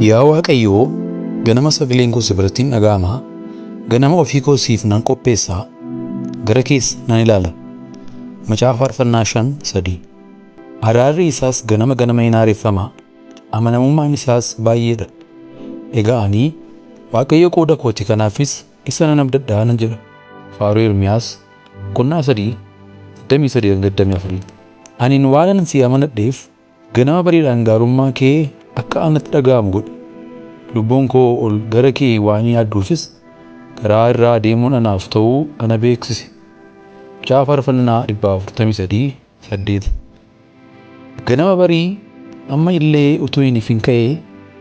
Yaa Waaqayyoo, ganama sagaleen koo si biratti hin dhaga'ama; ganama ofii koo siif nan qopheessa, gara kees nan ilaala. Macaafa Faarfannaa 5:3. Araarri isaas ganama ganama in haareffama, amanamummaan isaas baay'ee dha. Egaa ani, Waaqayyo qooda kooti, kanaafis isa nan abdadha nan jedha. Faaruu Ermiyaas boqonnaa 3 23-24. Anin waanan si amanadheef, ganama bariidhaan gaarummaa kee akka anatti dhaga'amu godhi. Lubbuun koo ol gara kee waan yaadduufis karaa irra adeemuun anaaf ta'uu ana beeksisi. Macaafa Faarfannaa 143 8. Ganama barii amma illee utuu hin ifin ka'ee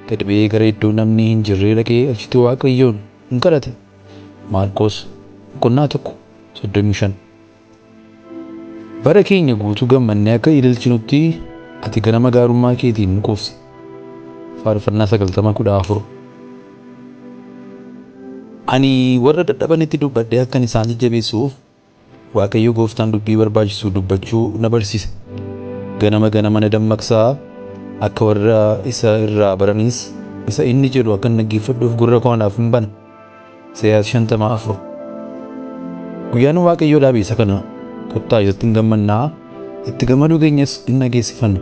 gad ba'ee gara iddoo namni hin jirree dhaqee achitti Waaqayyoon in kadhate. Maarqos boqonnaa 1 35. Bara keenya guutuu gammannee akka ililchinutti ati ganama gaarummaa keetiin nu quufsi. Faarfannaa 90 14. Ani warra dadhabanitti dubbadhee akkan isaan jajjabeessuuf Waaqayyo gooftaan dubbii barbaachisu dubbachuu na barsiise. Ganama ganama na dammaqsa, akka warra isa irraa baraniis isa inni jedhu akkan dhaggeeffadhuuf gurra koo anaaf in bana. Isayaas 50 4. Guyyaan Waaqayyoo dhaabe isa kana, kottaa isatti in gammannaa, itti gammaduu keenyas in dhageessifanna.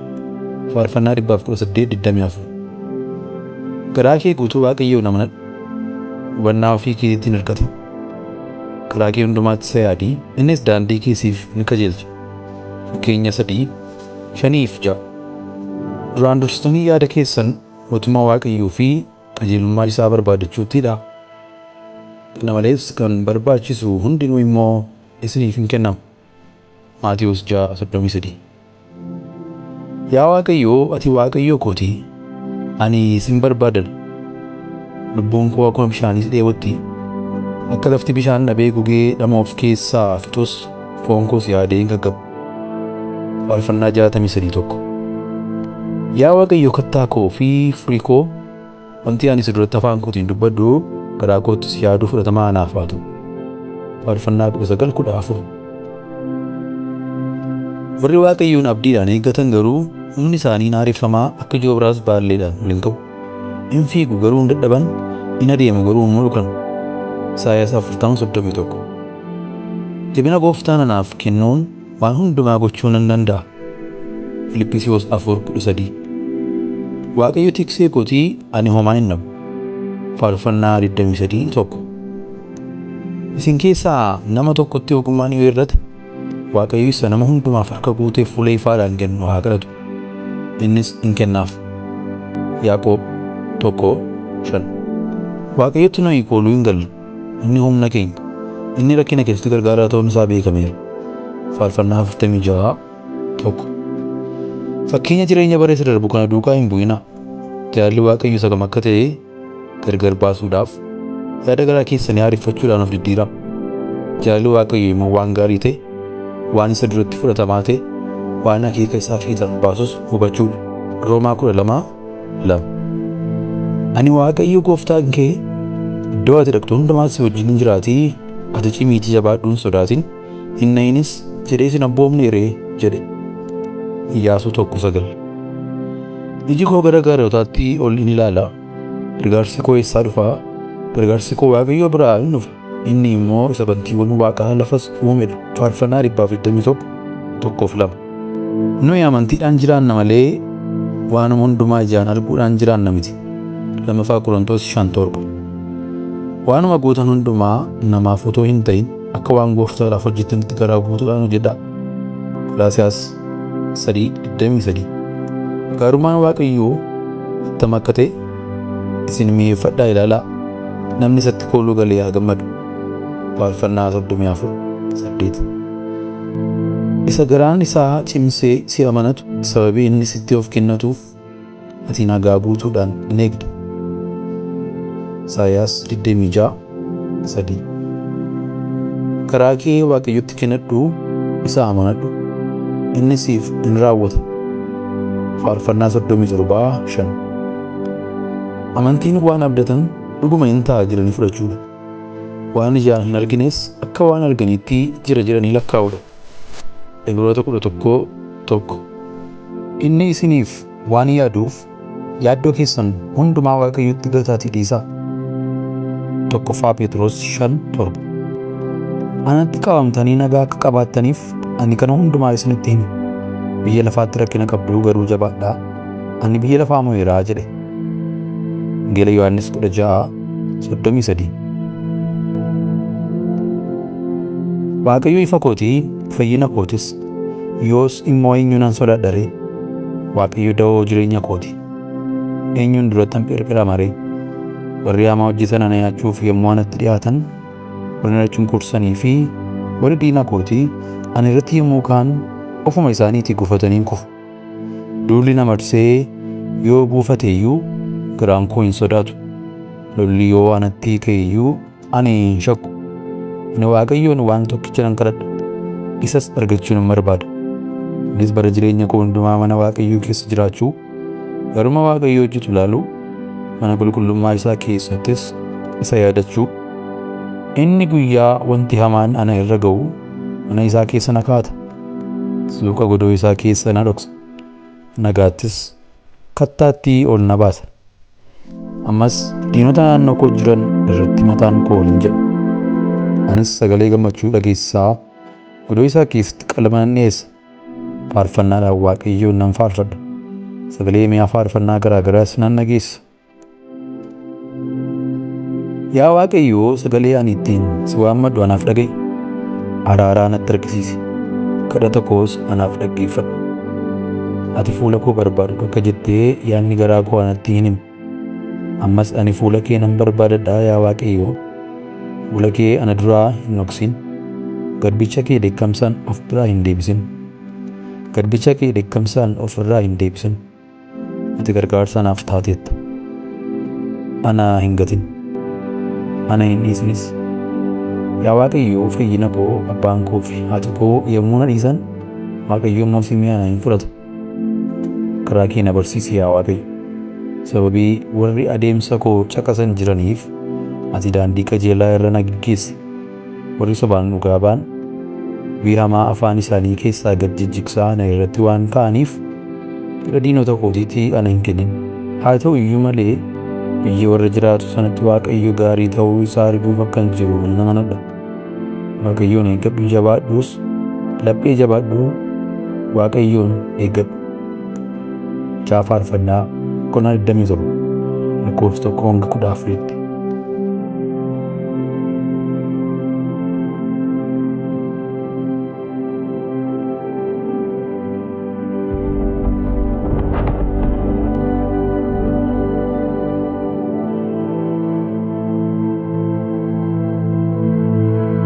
Faarfannaa 118 24. Garaa kee guutuu Waaqayyoon amanadhu, hubannaa ofii keetiitti hin hirkatin. Karaa kee hundumaatti isa yaadi, innis daandii kee siif in qajeelcha. Fakkeenya 3, 5 fi 6. Duraan dursitanii yaada keessan mootummaa Waaqayyoo fi qajeelummaa isaa barbaadachuutti hidhaa. Kana malees kan barbaachisu hundinuu immoo isiniif in kennama. Maatewos 6, 33. Yaa Waaqayyo, ati Waaqayyo koo ti, ani sin barbaadadha. Lubbuun koo akkuma bishaanii si dheebotti, akka lafti bishaan dhabee gogee dhama of keessaa fixus foon koo si yaadee in gaggaba. Faarfannaa 63 1. Yaa Waaqayyo kattaa koo fi furii koo, wanti ani si duratti afaan kootiin dubbadhu, garaa koottis yaadu fudhatamaa anaaf haa ta'u. Faarfannaa 19 14. Warri Waaqayyoon abdiidhaan eeggatan garuu humni isaanii in haareffama, akka joobraas baalleedhaan ol in ka'u. In fiigu garuu hin dadhaban, in adeemu garuu hin mudhukan. Isaayaas 40 31. Jabina Gooftaan anaaf kennuun waan hundumaa gochuu nan danda'a. Filiphisiyuus 4 13. Waaqayyo tiksee koo ti, ani homaa hin dhabu. Faarfannaa 23 1. Isin keessaa nama tokkotti ogummaan yoo hir'ate, Waaqayyo isa nama hundumaaf harka guutee fuula ifaadhaan kennu haa kadhatu, innis in kennaaf. Yaaqoob 1, 5. Waaqayyotti nuyi kooluu hin gallu, inni humna keenya, inni rakkina keessatti gargaaraa ta'uun isaa beekameera. Faarfannaa 46, 1. Fakkeenya jireenya bara isa darbu kana duukaa hin bu'inaa. Jaalalli Waaqayyo isa kam akka ta'e gargar baasuudhaaf, yaada garaa keessanii haareffachuudhaan of diddiiraa. Jaalalli Waaqayyoo immoo waan gaarii ta'e, waan isa duratti fudhatamaa ta'e, waan akeeka isaa fiixaan baasus hubachuu dha. Roomaa 12, 2. Ani Waaqayyo gooftaan kee iddoo ati dhaqxu hundumaatti si wajjinin jiraatii, ati cimiitii jabaadhu hin sodaatin, hin na'inis jedhee si hin abboomnee ree? jedhe. Iyyaasuu 1, 9. Iji koo gara gaarotaatti ol in ilaala, gargaarsi koo eessaa dhufa? Gargaarsi koo Waaqayyo biraa in dhufa, inni immoo isa bantiiwwan waaqaa lafas uume dha. Faarfannaa 121, 1 fi 2. Nuyi amantiidhaan jiraanna malee waanuma hundumaa ijaan arguudhaan jiraanna miti. 2ffaa Qorontos 5, 7. Waanuma gootan hundumaa namaaf utuu hin ta'in akka waan gooftaadhaaf hojjettanitti garaa guutuudhaan hojjedhaa. Qolaasiyaas 3, 23. Gaarummaan Waaqayyoo attam akka ta'e isin mi'eeffadhaa ilaalaa, namni isatti kooluu gale haa gammadu. Faarfannaa 34, 8. Isa garaan isaa cimsee si amanatu, sababii inni sitti of kennatuuf ati nagaa guutuudhaan in eegda. Isaayaas 26, 3. Garaa kee Waaqayyotti kennadhu, isa amanadhu, inni siif in raawwata. Faarfannaa 37, 5. Amantiin waan abdatan dhuguma in ta'a jedhanii fudhachuu dha. Waan ijaan hin argines akka waan arganiitti jira jedhanii lakkaa'uu dha. Ibroota 11, 1. Inni isiniif waan yaaduuf Yaaddoo keessan hundumaa Waaqayyotti gataatii dhiisaa. Tokkoffaa Phexros 5:7. Anatti qabamtanii nagaa akka qabaattaniif ani kana hundumaa isinitti hime. Biyya lafaatti rakkina qabdu, garuu jabaadhaa. Ani biyya lafaa mo'eeraa jedhe. Wangeela Yohaannis 16:33. Waaqayyo ifa kootii, fayyina kootis, yoos immoo eenyuunan sodaadha ree? Waaqayyo da'oo jireenya kooti. Eenyuun durattan phirphirama ree? Warri hamaa hojjetan ana nyaachuuf yommuu anatti dhiyaatan, warri na cunqursanii fi warri diina kootii ana irratti yommuu ka'an ofuma isaaniitii gufatanii kufu. Duulli na marsee yoo buufate iyyuu garaan koo hin sodaatu. Lolli yoo anatti ka'e iyyuu ani hin shakku. Ani Waaqayyoon waan tokkicha nan kadhadha, isas argachuu nan barbaada. Innis bara jireenya koo hundumaa mana Waaqayyoo keessa jiraachuu, garuma Waaqayyo hojjetu ilaaluu, mana qulqullummaa isaa keessattis isa yaadachuu. Inni guyyaa wanti hamaan ana irra ga'u mana isaa keessa na kaa'ata. Suuqa godoo isaa keessa na dhoksa. Nagaattis kattaatti ol na baasa. Ammas diinota naannoo koo jiran irratti mataan koo ol hin jedha. Anis sagalee gammachuu dhageessisaa godoo isaa keessatti qalma nan dhiyeessa. Faarfannaadhaan Waaqayyoon nan faarfadha. Sagalee mi'a faarfannaa garaa garaas nan dhageessisa. Yaa Waaqayyo, sagalee ani ittiin si waammadhu anaaf dhaga'i. Araaraa natti argisiisi. Kadhata koos anaaf dhaggeeffadhu. Ati fuula koo barbaadu akka jettee yaadni garaa koo anatti hin himu. Ammas ani fuula kee nan barbaadadha, yaa Waaqayyo. Fuula kee ana duraa hin dhoksin. Garbicha kee dheekkamsaan of biraa hin deebisin. Garbicha kee dheekkamsaan of irraa hin deebisin. Ati gargaarsa anaaf taateetta. Ana hin gatin. Ana hin dhiisinis. Yaa Waaqayyo fayyina koo, abbaan koo fi haati koo yommuu na dhiisan, Waaqayyo immoo simee ana hin fudhata. Karaa kee na barsiisi, yaa Waaqayyo. Sababii warri adeemsa koo caqasan jiraniif ati daandii qajeelaa irra na geggeessi. Warri sobaan dhugaa ba'an dubbii hamaa afaan isaanii keessaa gad jijjigsaa ana irratti waan ka'aniif fedha diinota kootiitti ana hin kennin. Haa ta'u iyyuu malee biyya warra jiraatu sanatti Waaqayyo gaarii ta'uu isaa arguuf akkan jiru nan amanadha. Waaqayyoon eeggadhu, jabaadhus, laphee jabaadhu, Waaqayyoon eeggadhu. Macaafa Faarfannaa boqonnaa 27 lakkoofsa 1 hanga 14tti.